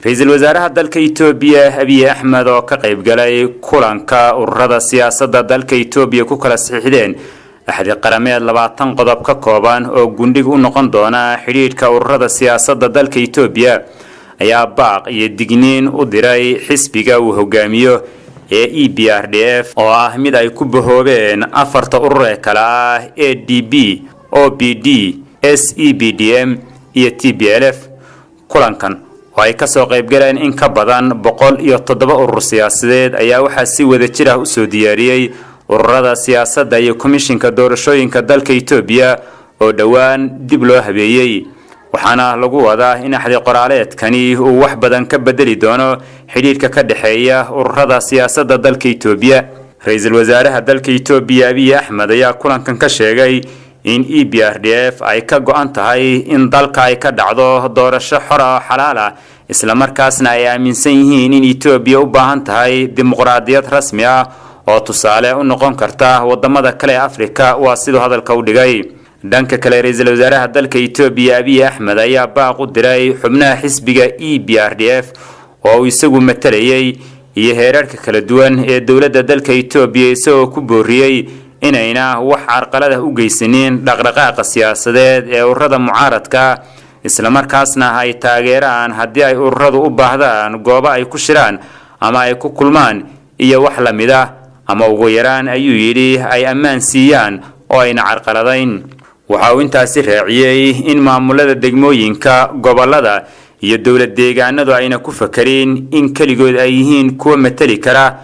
Ra-iisul wasaaraha dalka Itoobiya Abiy Axmed oo ka qaybgalay kulanka ururada siyaasadda dalka Itoobiya ku kala saxiixdeen axdi qarameed 20 qodob ka kooban oo gundhig u noqon doona xidhiidhka ururada siyaasadda dalka Itoobiya, ayaa baaq iyo digniin u diray xisbiga uu hogaamiyo ee EPRDF, oo ah mid ay ku bahoobeen afarta urur ee kale ah ADB, OPD, SEPDM iyo TPLF. Kulankan oo ay kasoo qaybgaleen in ka badan 107 urur siyaasadeed ayaa waxaa si wada jir ah usoo diyaariyey ururada siyaasadda iyo komishinka doorashooyinka dalka Itoobiya oo dhowaan dib loo habeeyey, waxaana lagu wadaa in axdi qoraaleedkani uu wax badan ka bedeli doono xidhiidhka ka dhexeeya ururada siyaasadda dalka Itoobiya. Ra-iisul wasaaraha dalka Itoobiya Abiy Axmed ayaa kulankan ka sheegay in EPRDF ay ka go-an tahay in dalka ay ka dhacdo doorasho xora oo xalaal ah, islamarkaasna ay aaminsan yihiin in Itoobiya u baahan tahay dimuqraadiyad rasmi ah oo tusaale u noqon karta wadamada kale ee Afrika, waa siduu hadalka u dhigay. Dhanka kale, ra-iisul wasaaraha dalka Itoobiya Abiy Axmed ayaa baaq u diray xubnaha xisbiga EPRDF oo uu isagu matalayay iyo heerarka kala duwan ee dowladda dalka Itoobiya, isagoo ku booriyey inayna wax carqalada u geysanin dhaqdhaqaaqa siyaasadeed ee ururada mucaaradka, islamarkaasna ay taageeraan haddii ay ururadu u baahdaan goobo ay ku shiraan ama ay ku kulmaan iyo wax la mid ah, ama ugu yaraan, ayuu yidhi, ay ammaan siiyaan oo ayna carqaladayn. Waxa uu intaasi raaciyey in maamulada degmooyinka, gobolada iyo dowlad deegaanadu ayna ku fakerin in keligood ay yihiin kuwa mateli kara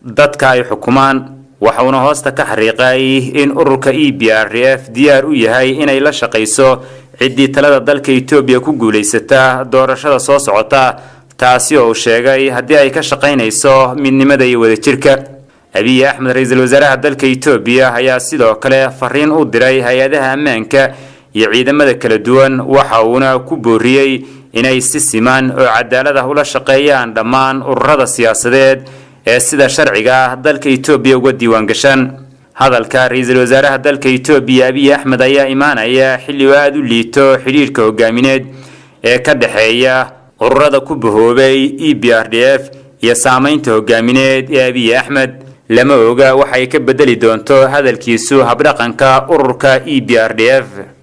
dadka ay xukumaan. Waxauna hoosta ka xariiqay in ururka EPRDF diyaar u yahay inay la shaqayso ciddii talada dalka Itoobiya ku guulaysata doorashada soo socota, taasi oo uu sheegay haddii ay ka shaqaynayso midnimada iyo wadajirka. Abiy Axmed, ra-iisul wasaaraha dalka Itoobiya, ayaa sidoo kale fariin u diray hay-adaha ammaanka iyo ciidamada kala duwan, waxa uuna ku booriyey inay si siman oo cadaalad ah ula shaqeeyaan dhammaan ururada siyaasadeed ee sida sharciga ah dalka Itoobiya uga diiwaan gashan. Hadalka ra-iisul wasaaraha dalka Itoobiya Abiy Axmed ayaa imaanaya xilli uu aada u liito xidhiidhka hogaamineed ee ka dhexeeya ururada ku bahoobay EPRDF iyo saameynta hogaamineed ee Abiy Axmed. Lama oga waxay ka bedeli doonto hadalkiisu habdhaqanka ururka EPRDF.